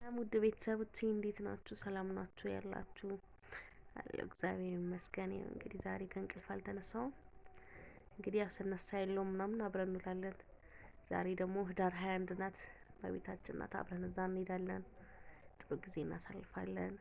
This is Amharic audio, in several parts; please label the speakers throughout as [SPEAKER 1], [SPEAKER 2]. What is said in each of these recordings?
[SPEAKER 1] ውድ ቤተሰቦቼ እንዴት ናችሁ? ሰላም ናችሁ ያላችሁ አለሁ፣ እግዚአብሔር ይመስገን። ያው እንግዲህ ዛሬ ከእንቅልፍ አልተነሳውም። እንግዲህ ያው ስነሳ የለውም ምናምን አብረን እንውላለን። ዛሬ ደግሞ ህዳር 21 ናት፣ እመቤታችን ናት። አብረን እዛ እንሄዳለን፣ ጥሩ ጊዜ እናሳልፋለን።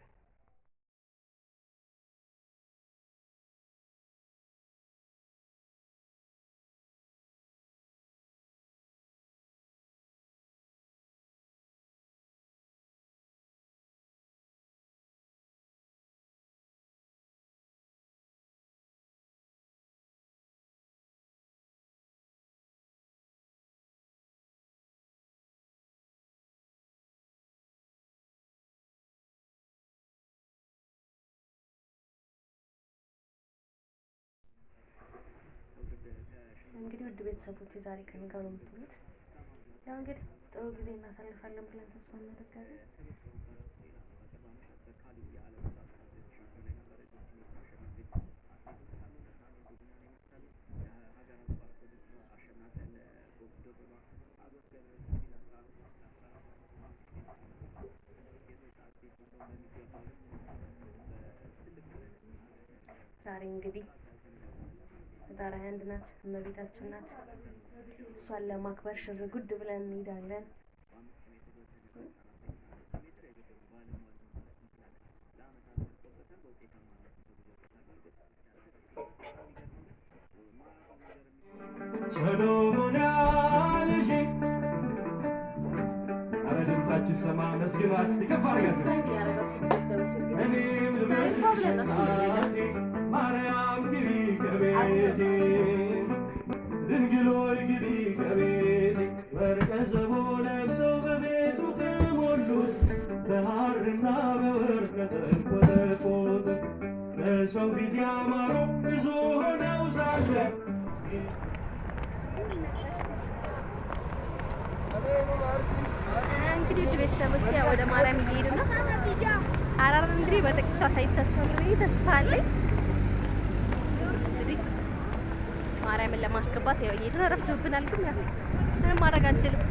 [SPEAKER 1] እንግዲህ ውድ ቤተሰቦቼ ዛሬ ከእኔ ጋር ነው የምትውሉት። ያው እንግዲህ ጥሩ ጊዜ እናሳልፋለን ብለን ተስፋ እናደርጋለን። ዛሬ እንግዲህ ህዳር 21 ናት፣ እመቤታችን ናት። እሷን ለማክበር ሽር ጉድ ብለን እንሄዳለን።
[SPEAKER 2] ሰሎሞን ልጄ፣ ኧረ ድምፃችሁ ይሰማ፣ መስግኗት ከፍ አድርጋችሁ።
[SPEAKER 1] ያረጋችሁ ቤተሰቦች እንግዲህ
[SPEAKER 2] እኔም ልበልሽ እናቴ ማርያም ግቢ ከቤቴ፣ ድንግል ሆይ ግቢ ከቤቴ። ወርቀ ዘቦ ለብሰው በቤቱ ተሞሉት፣ በሐርና በወርቅ ተንቆጠቆጡ። በሰው ፊት ያማሩ ብዙ ሆነው ሳለ
[SPEAKER 1] እንግዲህ ውድ ቤተሰቦች ያው ወደ ማርያም እየሄድን ነው። ሀረርን እንግዲህ በጥቂቱ አሳይቻችኋለሁ ብዬ ተስፋ አለኝ። እንግዲህ ማርያምን ለማስገባት ያው እየሄድን ረፍዶብናል፣ ግን ያው ምንም ማድረግ አንችልም።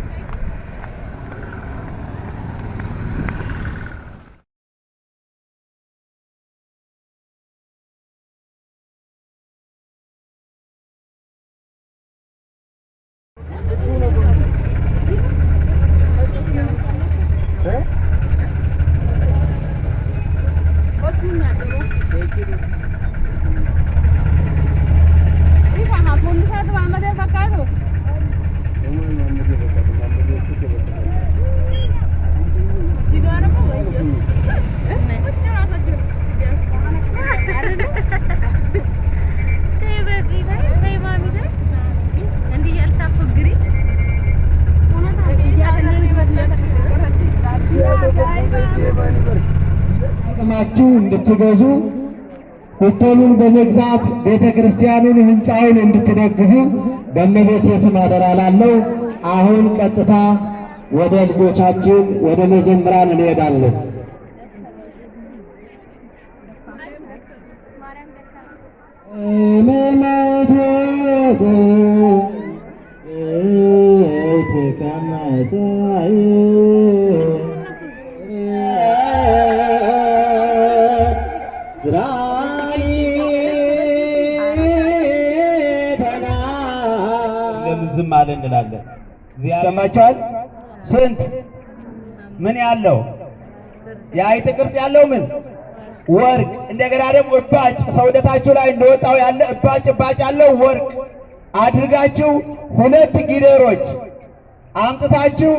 [SPEAKER 1] ተይ በዚህ ተይ ተይ ማሚ ተይ እንዲህ እያልሽ ታፎግሪ።
[SPEAKER 3] አቅማችሁ እንድትገዙ ኩፖኑን በመግዛት ቤተ ክርስቲያኑን ሕንፃውን እንድትደግፉ በእመቤቴ ስም አደራ እላለሁ። አሁን ቀጥታ ወደ ልጆቻችን ወደ መዘምራን እንሄዳለን።
[SPEAKER 4] ለምን ዝም አለ እንላለን። ሰማችኋል? ስንት ምን ያለው የአይጥ ቅርጽ ያለው ምን ወርቅ፣ እንደገና ደግሞ እባጭ ሰውነታችሁ ላይ እንደወጣው ያለ እባጭ እባጭ ያለው ወርቅ አድርጋችሁ ሁለት ጊደሮች አምጥታችሁ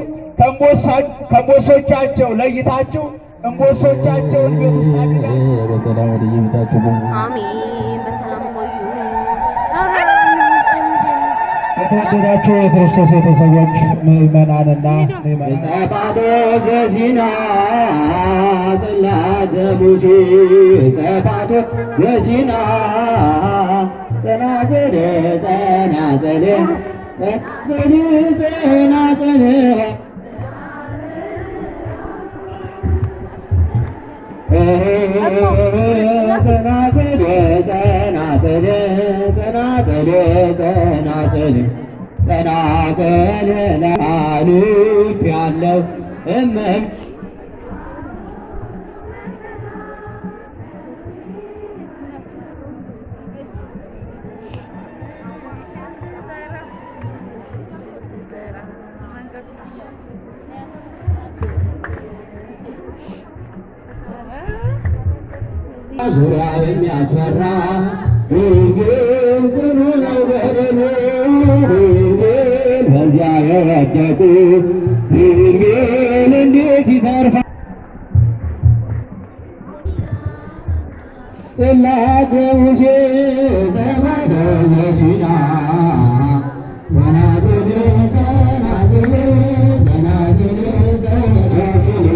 [SPEAKER 4] ከእንቦሶቻቸው ለይታችሁ እንቦሶቻቸውን ቤት ውስጥ አድርጋችሁ
[SPEAKER 3] በሰላም ወደ የቤታችሁ ግቡ።
[SPEAKER 1] አሜን። በሰላም ቆዩ።
[SPEAKER 3] የተወደዳችሁ የክርስቶስ ቤተሰቦች ምዕመናንና ምዕመናን፣
[SPEAKER 5] ጸባቶ ዘሲና ጽላተ ሙሴ፣ ጸባቶ ዘሲና ጸናጽል ጸናጽል ጸናጽል ጸናጽል ጸናጽል ጸናጽል ጸናጽል ጸናጽል ጸናጽል ለአልፍ ያለው እመም ዙሪያ የሚያስፈራ ድንግል ጽኑ ነው በደሉ ድንግል በዚያ የወደቁ ድንግል እንዴት ይተርፋል? ጽላተ ሙሴ ዘመነ ዘሲና ጸናጽል ጸናጽል ጸናጽል ጸናጽል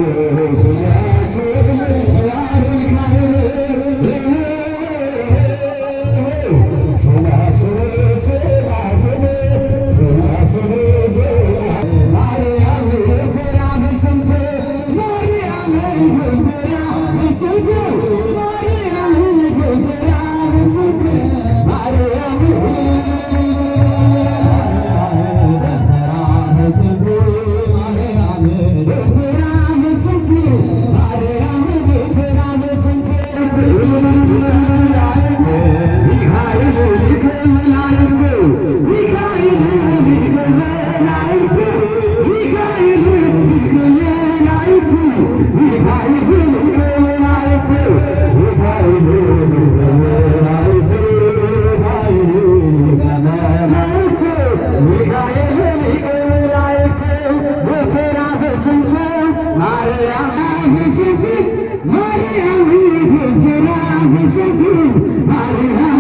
[SPEAKER 5] ማርያም